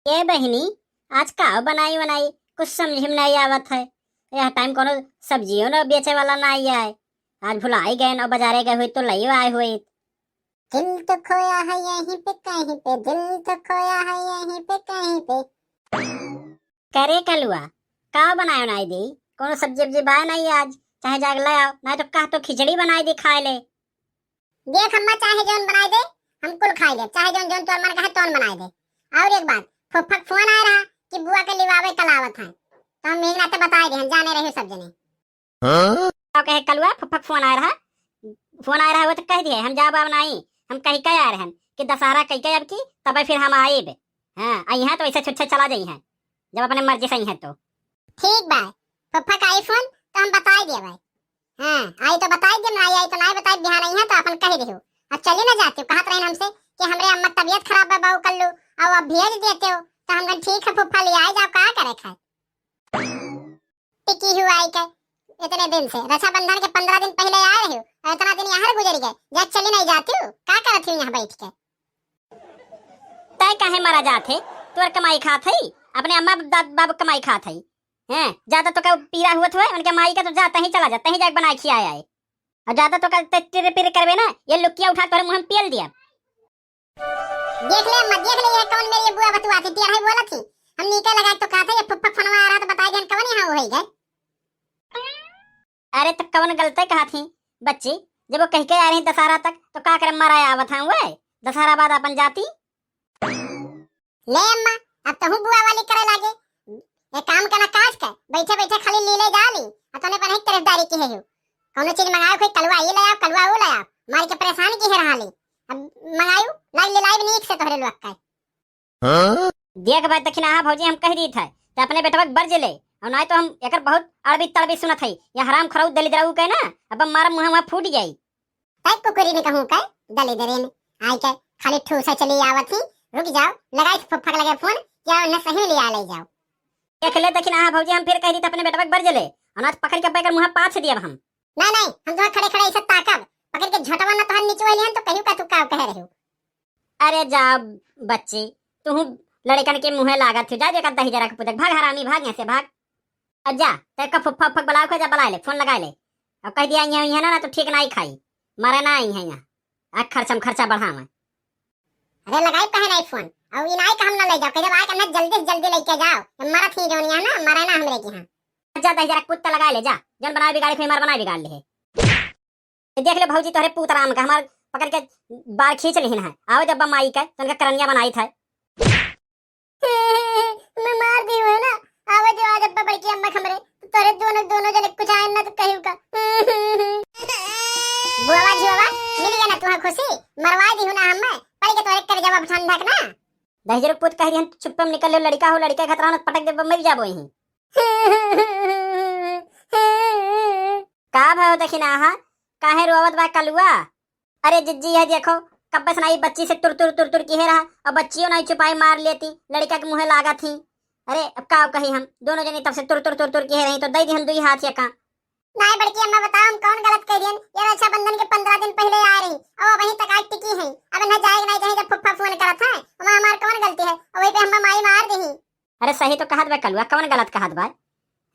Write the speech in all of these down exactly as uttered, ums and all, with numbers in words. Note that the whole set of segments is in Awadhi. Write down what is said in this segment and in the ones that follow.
ए बहिनी, आज का बनाई वनाई, कुछ समझ में नहीं आवत है। यह टाइम कोनो सब्जियों न बेचे वाला ना आया है। आज भुलाई गए न, बाजारे गए हुई तो लइयो आए हुई। दिल तो खोया है यहीं पे कहीं पे, दिल तो खोया है यहीं पे कहीं पे। करे कलुआ, का बनाए वनाई दी? कोनो सब्जी उब्जी बाय नहीं आज, चाहे जाके ले आओ, नहीं तो कह तो खिचड़ी बनाई दी खाए ले। देख अम्मा, चाहे जौन बनाए दे, हम कुल खाई ले, चाहे जौन जौन तोर मन कहे तौन बनाए दे। और एक बात, फुफ्फा के फोन आए रहा कि बुआ के लिवावे कल आवत है, तो हम यही नाते बताए दे, हम जाने रहे सब जने। हाँ? का कहे कलुआ, फुफ्फा के फोन आए रहा, फोन आए रहा, वो तो कह दिए हम जाब अब नहीं, हम कही के आए रहन कि दशहरा कह के अब की तब फिर हम आइब। हाँ, आई हैं तो ऐसे छुच्छे चला जाई हैं, जब अपने मर्जी से आई हैं तो। ठीक बा, फुफ्फा का आई फोन तो हम बताई दिए भाई। हाँ, आई तो बताई दिए, ना आई, आई तो ना बताई, बिहान आई है तो अपन कह दियो। अब चली ना जाती हो, कहत रहे हमसे कि हमरे अम्मा के तबीयत खराब बा बाऊ कल्लू, अब, अब भेज देते हो, तो हम कहे ठीक है फुफ्फा ले आए जाओ, का करे खाए। टिकी हुआ आई के इतने दिन से, रक्षाबंधन के पंद्रह दिन पहले आए रहे हो, और इतना दिन यहाँ गुजर गए, जा चली नहीं जाती हो, का करत हो यहाँ बैठ के? तय काहे मरा जात है? तोर कमाई खात है, अपने अम्मा बाप, बाप कमाई खात है। हैं, ज्यादा तो का पीरा हुआ हुए, उनके माई का तो जा, तहीं चला जा, तहीं जाके बना के खिया आए। और ज्यादा तो का ते-, तिर पिर करबे ना, ये लुकिया उठा तोरे मुंह में पेल दिया। देख ले अम्मा, देख ले, ये कौन मेरी बुआ बतुआ थी, टेढ़ा ही बोला थी। हम नीचे लगा तो कहा था, ये फुफ्फा फोनवा आ रहा तो बताए गए कौन यहाँ हो गए। अरे तो कौन गलते कहा थी बच्ची, जब वो कह के आ रही दशहरा तक तो का करे मरा आवत हैं वे, दशहरा बाद अपन जाती। ले अम्मा, अब तहू बुआ वाली करे लागे। एक काम के ना काज के, बैठे बैठे खाली लीले जा ली, आ तने पर ही तरफदारी की है हो। कौनो चीज मंगाओ, कोई कलुआ ये ले आओ, कलुआ वो ले आओ, मार के परेशान की है रहा ली। अब मंगाओ, लाई ले लाई नीक से तोहरे लोग का। हाँ? देख भाई दखिनाहा भौजी, हम कह दी था, ते अपने बेटवा के बर्ज ले, और नहीं तो हम एकर बहुत अड़बी तड़बी सुनत है, ये हराम खराऊ दलिद्राऊ के ना, अब हम मारा मुँह वहाँ फूट जाई। तै कुकुरी ने कहूँ के दलिद्रे ने, आई के खाली ठूसा चली आवत ही। रुक जाओ, लगाई फुफ्फा के लगे फोन, क्या उन्हें सही लिया ले जाओ। देख ले दखिनाहा भौजी, हम फिर कह दी त अपने बेटवा के बर्ज ले, अनाथ पकड़ के बेकर मुँह पाछ दियब हम। नहीं, नहीं, हम तो खड़े खड़े ऐसे ताकब, पकड़ के झटवा ना तोहर नीचे वाली हन तो कहियो का तू का कह रहे हो। अरे जा बच्ची, तू लड़कन के मुँहे लागत हो, जा जेकर दही जरा के पुतक, भाग हरामी, भाग यहाँ से, भाग। अब जा, तेरे का फुफ्फा उफ्फा बुलाओ के जा, बुला ले, फोन लगा ले। अब कह दिया, यहाँ, यहाँ ना, ना तो ठीक ना ही खाई, मारे ना आई है यहाँ, आ खर्चा में खर्चा बढ़ावे। अरे लगाई कहे नहीं फोन, और इनाई का हम ना ले जाओ, कह जब आए के ना जल्दी से जल्दी लेके जाओ, ये मरत ही जोन यहाँ ना, मरे ना हमरे के यहाँ। जा दही जरा कुत्ता लगा ले जा, जन बनाए बिगाड़े, फिर मार बनाए बिगाड़ ले। ये देख ले भौजी, तोहरे पूत राम का हमार पकड़ के बार खींच लिहिन है। आवे जब माई के, तो उनका करनिया बनाई था। मैं मार दी हुए ना, आवे जो आज अब्बा बड़की अम्मा खमरे, तो तोरे दोनों, दोनों जने कुछ आए ना तो कहियो का। बुआवा झुआवा, मिल गया ना तुहा खुशी, मरवा दी हूँ ना हम, पड़ के तोरे कर जवाब ठंडक ना। दहिजर पूत कह रही हम, चुप्पे में निकल लो, लड़का हो, लड़का खतरा ना पटक दे, मर जाबो यहीं। का भयो दखिनाहा, काहे रोवत बा कलुआ? अरे जिज्जी, यह देखो, कब्बे से नाई बच्ची से तुर तुर तुर तुर किहे रहा, और बच्चियों नाई चुपाई मार लेती, लड़का के मुँहे लागा थी। अरे अब का कही हम, दोनों जनी तब से तुर तुर तुर तुर किहे रही, तो दे दी हम दुई हाथ या का। नाई बड़की अम्मा, बताओ हम कौन गलत कह दियन? ये रक्षाबंधन के पंद्रह दिन पहले आ रही, और अब वहीं तक आज टिकी है। अब इन्हें जाए के नहीं चाहिए, जब फुफ्फा फोन करत है, वहाँ हमार कौन गलती है? और वहीं पे हम माई मार दी। अरे सही तो कहत बा कलुआ, कौन गलत कहत बा?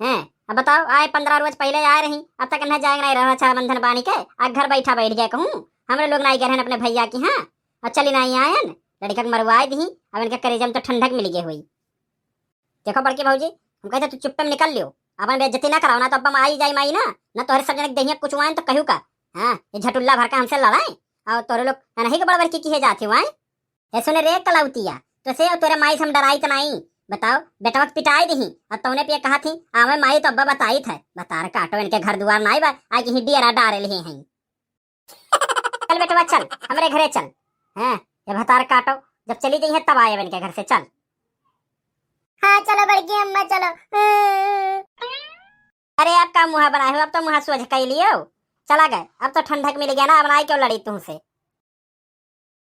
हैं, अब बताओ, आए पंद्रह रोज पहले आए रही, अब तक इन्हें जाए के नहीं रहा रक्षाबंधन बानी के, आ घर बैठा बैठ गए कहूँ, हमरे लोग नहीं गए रहन अपने भैया की, हाँ, और चली नहीं आयन, लड़का के मरवाए दी, अब इनके करेजा में तो ठंडक मिल गई हुई। देखो बड़की भौजी, हम कहते तू चुप्पे में निकल लियो, अपन बेइज्जती ना कराओ, ना तो अब हम आई जाई माई ना, ना तोहरे सब जने के देहिया कुछ हुआ तो कहू का, हाँ, ये झटुल्ला भर का हमसे लड़ाए, और तोरे लोग नहीं के बड़ बड़की किहे जाती हुआ। ए सुने रे कलौतिया, तो से और तोरे माई से हम डराई तो नहीं, बताओ, बेटवा के पिटाई दी, और तौने पे कहा थी, आवे माई तो अब्बा बताई था, बतार काटो इनके घर दुआर नाई बा, आज ही डेरा डारे लिए हैं। चल बेटवा चल, हमरे घरे चल। हैं, जब हतार काटो, जब चली गई है तब आए इनके घर से, चल। हाँ चलो बड़की अम्मा चलो। अरे अब का मुँह बनाए हो, अब तो मुँह सोझ कर लियो। चला गए, अब तो ठंडक मिल गया ना, अब ना क्यों लड़ी तुमसे।